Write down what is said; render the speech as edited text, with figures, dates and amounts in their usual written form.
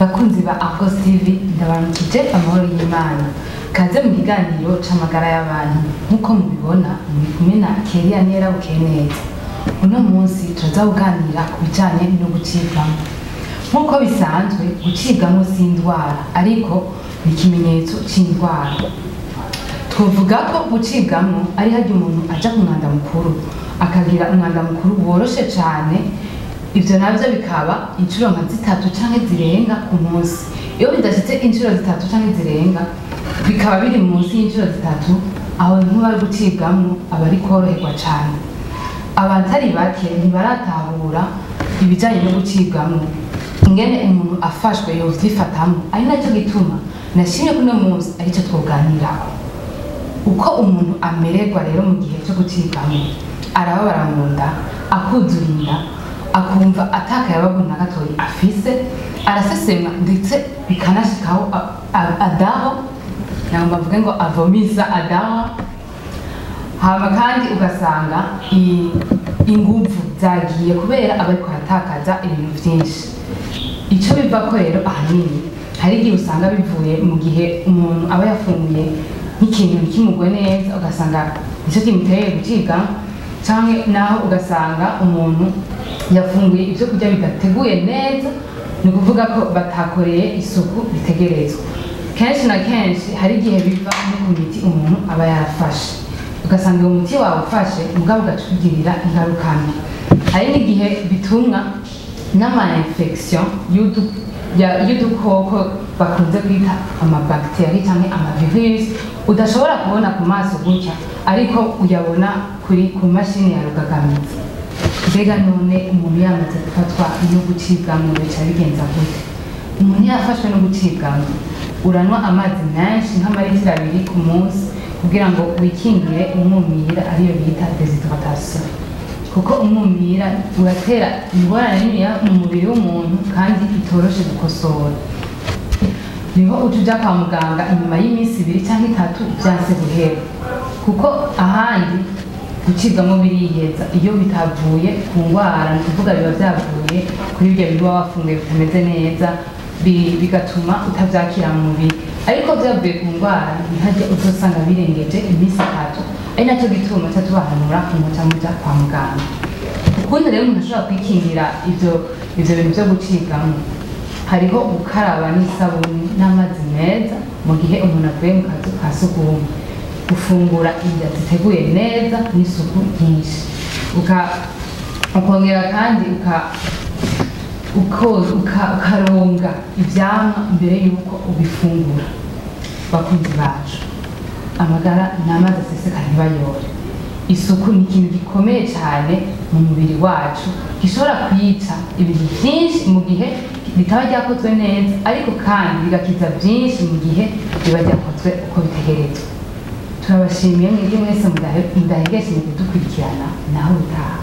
Bakunzi ba Argos TV, ndabaramukije amahoro y'Imana. Kaze mu kiganiro c'amagara y'abantu. Nk'uko mubibona, muri kumwe na Keria Nera Bukeneza. Uno munsi turaza kuganira ku bijanye no gucibwamwo. Nk'uko bisanzwe, gucibwamwo si indwara, ariko ni ikimenyetso c'indwara. Twovuga ko gucibwamwo ari harya umuntu aja ku mwanda mukuru, akagira umwanda mukuru woroshe cane. Ivyo navyo bikaba inshuro nka zitatu canke zirenga ku munsi. Iyo bidashitse inshuro zitatu canke zirenga, bikaba biri munsi y'inshuro zitatu, aho ntuba ari gucibwamwo, aba ari koroherwa cane. Abatari bake ntibaratahura ibijanye no gucibwamwo, ingene umuntu afashwe yovyifatamwo, ari naco gituma nashimye ko uno munsi arico twoganirako. Uko umuntu amererwa rero mu gihe co gucibwamwo: arababara mu nda, akuzura inda, akumva atakayabagu na gatoyi afise, arasesemwa, ndetse bikanashikaho adaho, ntabwo mvuge ngo avomisa, adaho. Hama kandi ugasanga inguvu zagiye kubera aba ariko aratakaza ibintu vyinshi. Ico bivako rero ahanini, hari igihe usanga bivuye mu gihe umuntu aba yafunguye nk'ikintu ntikimugwe neza, ugasanga nico kimuteye gucibwa, canke naho ugasanga umuntu yafunguye ivyo kurya bidateguye neza, ni ukuvuga ko batakoreye isuku bitegerezwa. Kenshi na kenshi hari igihe biva no ku miti umuntu aba yarafashe, ugasanga uwo muti wawufashe mugabo ugaca ukugirira ingaruka mbi. Hari n'igihe bitumwa n'ama infection y'udukoko bakunze kwita amabactéries canke amavirus, udashobora kubona ku maso gutya, ariko uyabona kuri ku mashini ya rugagamizi. Mbega none umuntu yamaze gufatwa no gucibwamwo bica bigenza gute? Umuntu yafashwe no gucibwamwo, uranwa amazi menshi nk'amaritiro 2 ku munsi kugira ngo wikingire umwumira, ariyo bita déshydratation, kuko umwumira uratera ingorane niniya mu mubiri w'umuntu kandi itoroshe gukosora. Niho uca uja kwa muganga inyuma y'iminsi 2 canke 3 vyanse guhera, kuko ahandi gucibwamwo biriheza iyo bitavuye ku ngwara, ni ukuvuga biba vyavuye kuri ibyo biba wafunguye bitameze neza, bigatuma utavyakira mu mubiri. Ariko vyavuye ku ngwara, ntihajya uzosanga birengeje iminsi 3, ari naco gituma ca tubahanura kumuca muja kwa muganga. Ukundi rero umuntu ashobora kwikingira ivyo bintu vyo gucibwamwo, hariho gukaraba n'isabuni n'amazi meza mu gihe umuntu avuye mu kazu ka sugumwe, gufungura indya ziteguye neza n'isuku nyinshi, ukongera kandi ukaronga ivyamwa mbere yuko ubifungura. Bakunzi bacu, amagara ni amazi aseseka ntibayore. Isuku ni ikintu gikomeye cyane mu mubiri wacu, gishobora kwica ibintu byinshi mu gihe ritaba ryakozwe neza, ariko kandi bigakiza byinshi mu gihe riba ryakozwe uko bitegerezwa. Turabashimiye mwebwe mwese mudahengeshe mu kudukurikirana. Naho utaha.